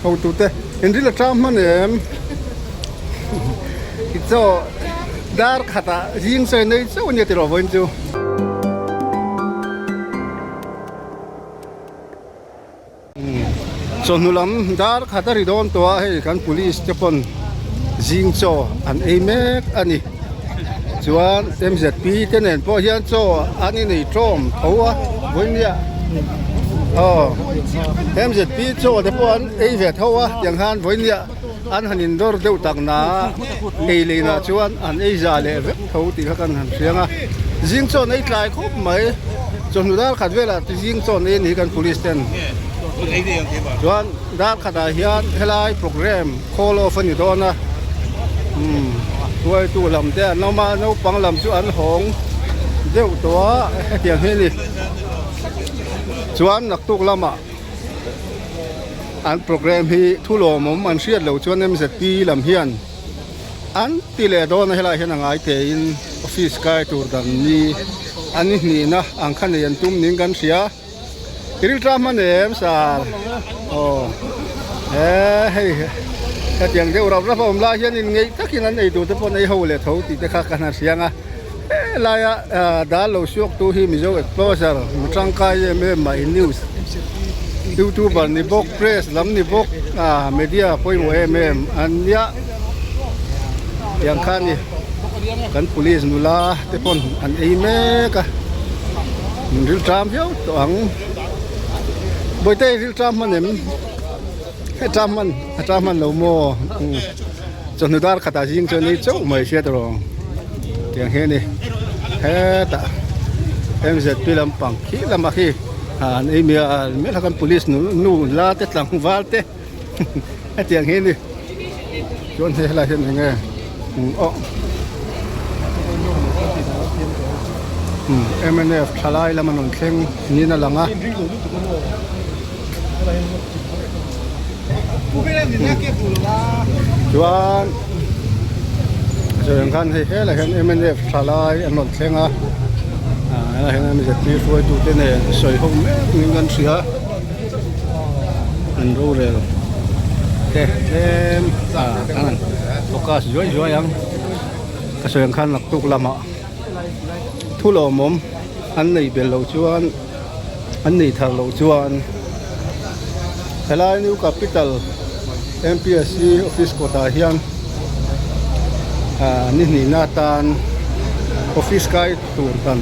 Hotute in ril a tang hman em? Tichaw dar khatah zing sawi nei chauh a nia tih rawh vawiin chu. Chawhnu lam dar khat a ri dawn tawh a hei kan police te pawn zing chaw an ei mek a ni chuan M_Z_P te nen pawh hian chaw an inei tawm tho a vawinia aw M_Z_P chaw te pawh an ei ve tho a tiang khan vawinia an han indawr deuh tak na ei leh inah chuan an ei za leh vek tho tih kha kan han hriang a zing chaw an ei tlai khawp mai chawhnu dar khat velah te zing chaw an ei a ni kan police ten chuan dar khatah hian helai programme call off a ni dawn a umm hruaitu lam te an awm a naupang lam chu an hawng deuh tawh a hetiang hi a ni chuan naktuk lamah. An programme hi thu lawmawm an hriat loh chuan MZP lam hian an ti leh dawn a, helaiah hian a ngai tein office kai tur dan ni an hnihna ang kha nei an tum niin kan hria. I rilṭam hman em sir? Aw he hei hetiang deuh rap rap a awm lai hian inngeih takin an ei tur te pawh an ei ho leh tho tih te kha kan han hria ang a. Helaia dal lo suaktu hi Mizo Exposure mi tangkai em em mai news youtuber ni bawk press lam ni bawk ah media pawimawh em em an nia tiang kha ni kan police nula te pawn an ei mek a min rilṭam viau tawh ang bawihte i rilṭam hman em he ṭam hman a ṭam hman lo maw. Chawhnu dar khatah zing chuan ei chauh mai hriat erawh tiang hi a ni hetah M_Z_P lampang khi lamah khi an ei mial mial a kan police nu nu la te tlangval te hetiang hi a ni chuan hei helai hian eng nge aw M_N_F thalai lam an rawn thleng niin a lang a. Chuan zawng khan hei helai hian mnf thalai an rawn thleng a ah helai hian mzp hruaitu te nen sawi ho mek niin kan hria an rorel te tlem ah an han focus zuai zuai ang ka sawi ang khan naktuk lamah thu lawmawm an nei belh loh chuan. An nei thar loh chuan helai New Capital MPSC office kawtah hian ah ni hnihna atan office kai tur dan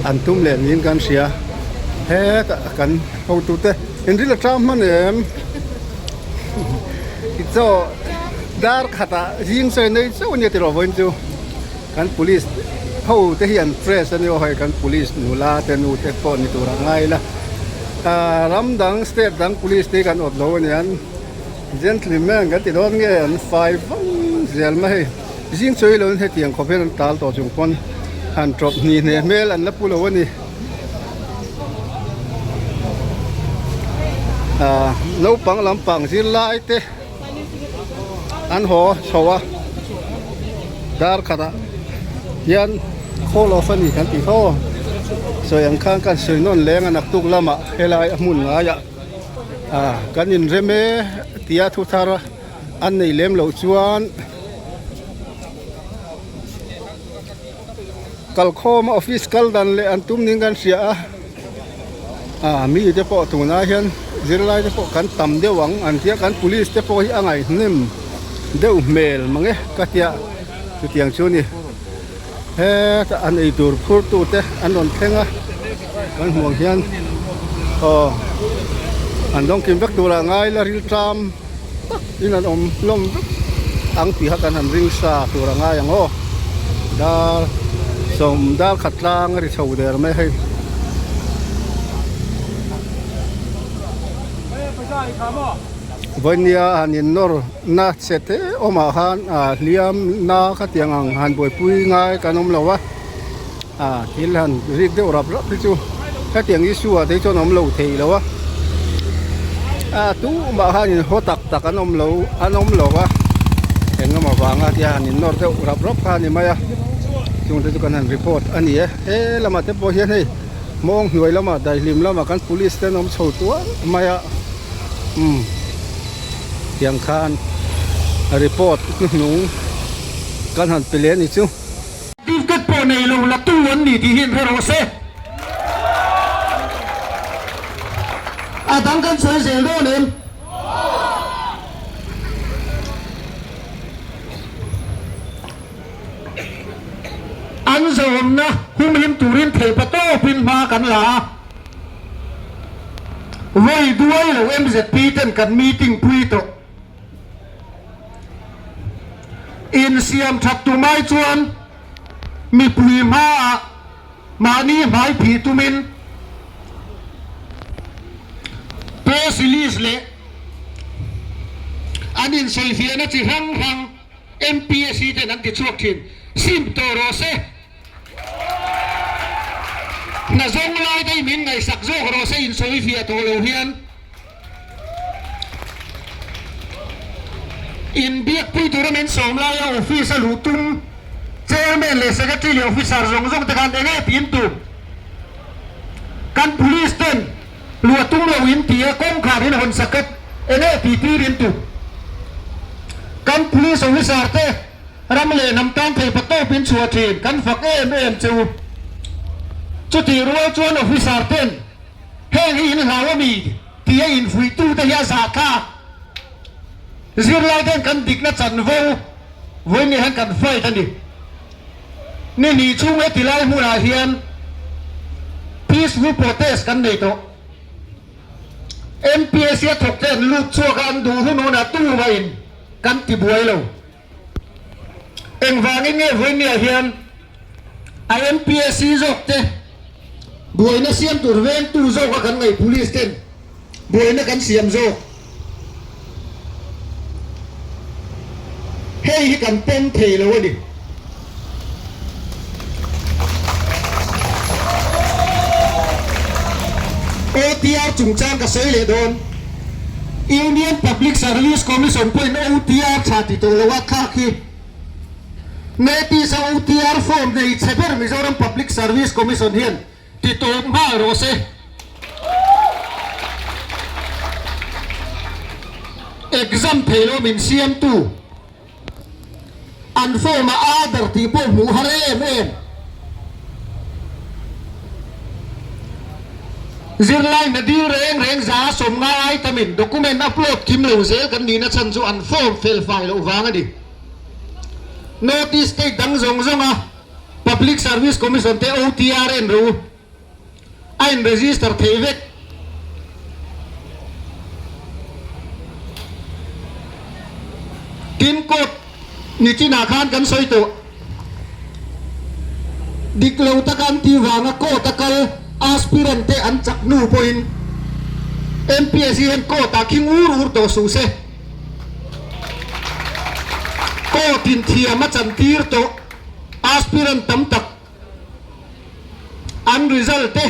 an tum leh niin kan hria hetah kan hotute in ril a tang hman em tichaw dar khatah zing sawi nei chauh a nia tih rawh vawiin chu. Kan police ho te hi an fresh a ni aw hei kan police nula te nu te pawh ni tur a ngai ila ah ram dang state dang police te hi kan awt lo a nian gentleman kan ti dawn nge an fai vang zel mai hei zing chawi lo in hetiang khawp hian an tal tawh chung pawn han tawp hni hne hmel an la pu lo a ni ah naupang lampang zirlai te. An haw chho a dar khatah hian call off a ni kan tih tho sawi ang khan kan sawi nawn leng a naktuk lamah helai a hmun ngaiah ah kan inrem e tia thu thar an nei lem loh chuan kalkhawm a office kal dan leh an tum ning kan hria a ah mi te pawh tunah hian zirlai te pawh kan tam deuh ang an tia kan police te pawh hi a ngaihnem deuh hmel mang e ka tia chutiang chu a ni hetah an eitur phur tu te an rawn thleng a kan hmuh ang hian aw an dawngkim vek turah ngai la rilṭam. tak in an awm hlawm vek ang tih kha kan han ring sa tur a ngai ang aw dar sawm dar khat tlang a ri chho der mai hei. Vawnia han in nawr na che te awmah khan ah hliam na khatiang ang han buaipui ngai kan awm lo a ah thil han rik deuh rap rap hi chu hetiang issue ah te hi chuan a awm lo thei lo a ah tumah khan in haw tak tak an awm lo an awm lo a eng emaw vanga tia han in nawr deuh rap rap kha a ni mai a chung te chu kan han report a ni e he lamah te pawh hian hei mawng hnuai lamah daihlim lamah kan police te an awm chho tuar mai a umm. Tiang khan report hnuhnung kan han pe leh a ni chu. Certificate pawh nei lo la tu an ni tih hi in hre rawh se. A dang kan sawi zel dawn em? An zawmna humhim turin theipa tawpin hma kan la a. Vawi duai lo MZP ten kan meeting pui tawh. Insiam that tum ai chuan mipui hmaah mahni hmai phih tumin press release leh an insawifiahna chi hrang hrang MPSC ten an ti chhuak thin. Sim tawh rawh se. Hna zawng lai te hi min ngaihsak zawk rawh se insawifiah tawh lo hian. Inbiakpui tura min sawm laia office a luh tum Chairman leh Secretary leh Officer zawng zawng te khan enge tiin tum? Kan Police ten luah tum lo in ti a, kawngkhar in hawn sak a, enge ti tir in tum? Kan Police Officer te ram leh hnam tan thei pa tawp in chhuah thin, kan fak em em che u. Chutih rual chuan Officer ten Heng hi in hlau a mi tia infuihtute hi a zahthlak. Zirlai ten kan dikna chanvo vawiin hian kan fight a ni. Ni hnih chhung heti lai hmunah hian peaceful protest kan nei tawh. MPSC a thawk te an lut chhuak a, an duh hun hunah tumah in kan ti buai lo. Engvangin nge vawinia hian a MPSC zawk te buaina siam tur vengtu zawka kan ngaih police ten buaina kan siam zawk? Hei hi kan pawm thei lo a ni. OTR chungchang ka sawi leh dawn. Union Public Service Commission pawhin OTR tha ti tawh lo a thlak hi Notice a OTR form nei chhe ber Mizoram Public Service Commission hian ti tawp nghal rawh se. Exam thei lo min siamtu An form a aadar tih pawh hmuh har em em. Zirlai hna dil reng reng 150 ai tamin document upload kim lo zel kan nihna chhan chu an form fel fai loh vang a ni. Notice state dang zawng zawnga Public Service Commission te OTR en ro a in register thei vek. Tin court ni chinah khan kan sawi tawh. Dik lo taka an tih vanga court a kal aspirant te an chak hnu pawhin MPSC hian court ah khing ur ur tawh suh se. Court in thiam a chantir tawh aspirant tam tak An result te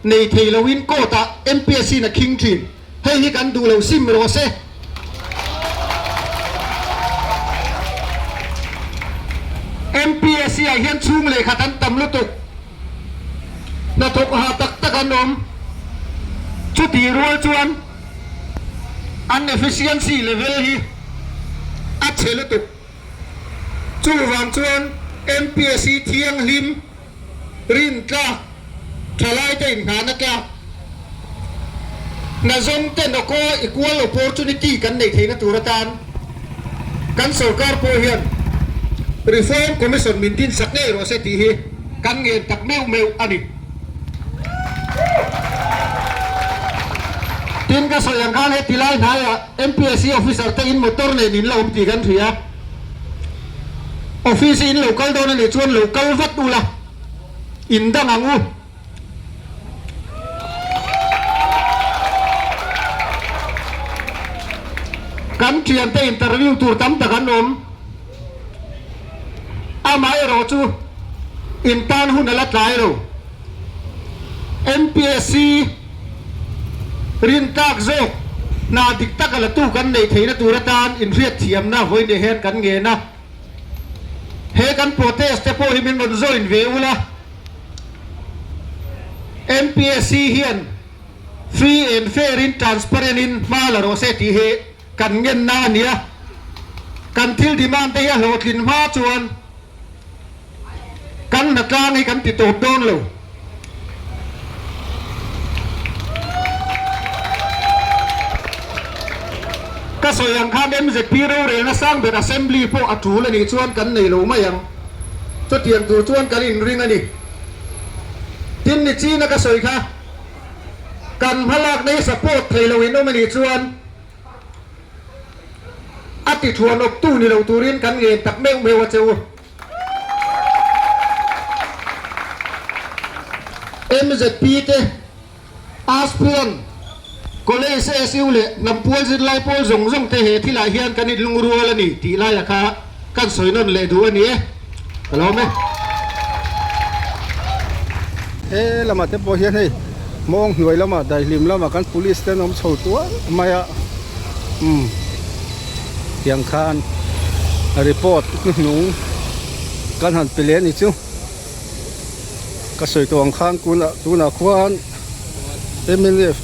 nei thei loin court ah MPSC in a khing thin. Hei hi kan duh lo sim rawh se. MPSC ah hian chhung lehkhat an tam lutuk. Hnathawk ha tak tak an awm. Chutih rual chuan an efficiency level hi a chhe lutuk. Chuvang chuan MPSC thianghlim rin tlak, thalaite inhnahna tlak, hna zawng ten awkaw equal opportunity kan neih theihna tur atan kan sorkar pawh hian Reform Commission min dinsak ngei rawh se tih hi kan ngen tak meuh meuh a ni. Tin ka sawi ang khan heti lai hnaiah MPSC officer te in motor nen in la awm tih kan hria. Office in lo kal dawn a nih chuan lo kal vat ula, in dang ang u. Kan thiante interview tur tam tak an awm. Amaherawhchu in tan hun a la tlai lo. MPSC rintlak zawk hna dik tak a la tu kan neih theihna tur atan inhriatthiamna vawiin hian kan ngen a. He kan protest te pawh hi min rawn join ve ula. MPSC hian free and fair in transparent in hma la rawh se tih hi. kan ngenna a ni a, kan thil demand te hi a hlawhtlin hma chuan kan hnatlang hi kan ti tawp dawn lo. Ka sawi ang khan MZP rorelna sang ber Assembly pawh a tul a nih chuan kan nei lo mai ang. Chutiang tur chuan kan inring a ni. Tin ni china ka sawi kha kan hmalakna hi support thei lo in awm a nih chuan a ti thuan awptu ni lo turin kan ngen tak meuh meuh a che u. MZP te, Aspiran, College SU leh Hnampual zirlai pawl zawng zawng te he thilah hian kan inlungrual a ni tih laia kha kan sawi nawn leh duh a ni e. Ka lawm e. He lamah te pawh hian hei mawng hnuai lamah daihlim lamah kan police te an awm chho tual mai a umm tiang khan report hnuhnung kan han pe leh a ni chu. Ka sawi tawh ang khan tunah tunah khuan mnf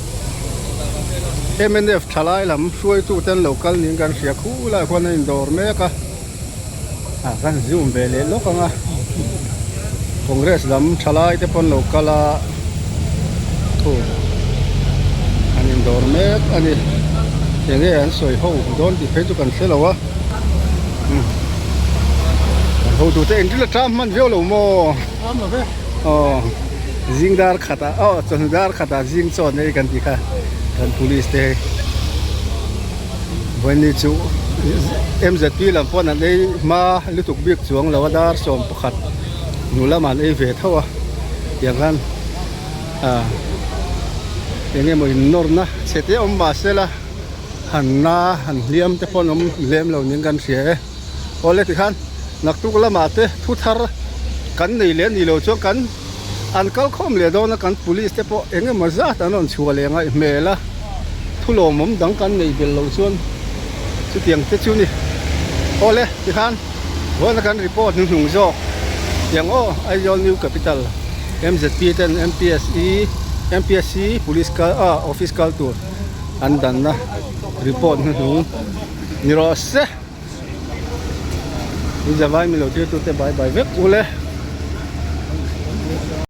mnf thalai lam hruaitu te an lo kal niin kan hria khulaiah khuan an indawr mek a ah kan zoom ve leh lawk ang a congress lam thalai te pawh an lo kal a thu an indawr mek a ni enge an sawi ho dawn tih phei chu kan hre lo a. Kan hotu te engtin la ṭam hman viau lo maw? Ṭam lo ve. Aw zing dar khatah aw chawhnu dar khatah zing chaw nei kan tih kha kan police te hei vawiin ni chu M_Z_P lam pawn an ei hma lutuk bik chuang lo a dar 11 hnu lamah an ei ve tho a tiang khan ah eng emaw innawrna chhe te awm mahse la. Han na han hliam te pawh an awm lem lo niin kan hria e. Awle tikhan naktuk lamah te thu thar kan nei leh a nih loh chuan kan an kal khawm leh dawn a kan police te pawh eng emaw zat an rawn chhuah leh ngaih hmel a thu lawmawm dang kan neih belh loh chuan chutiang te chu ni. Awle tikhan vawiin a kan report hnuhnung zawk tiang aw Aizawl New Capital M_Z_P ten M_P_S_E M_P_S_C police kal ah office kal tur. An danna report hnuhnung ni rawh se. In zavai milo tirtute bye bye vek ule.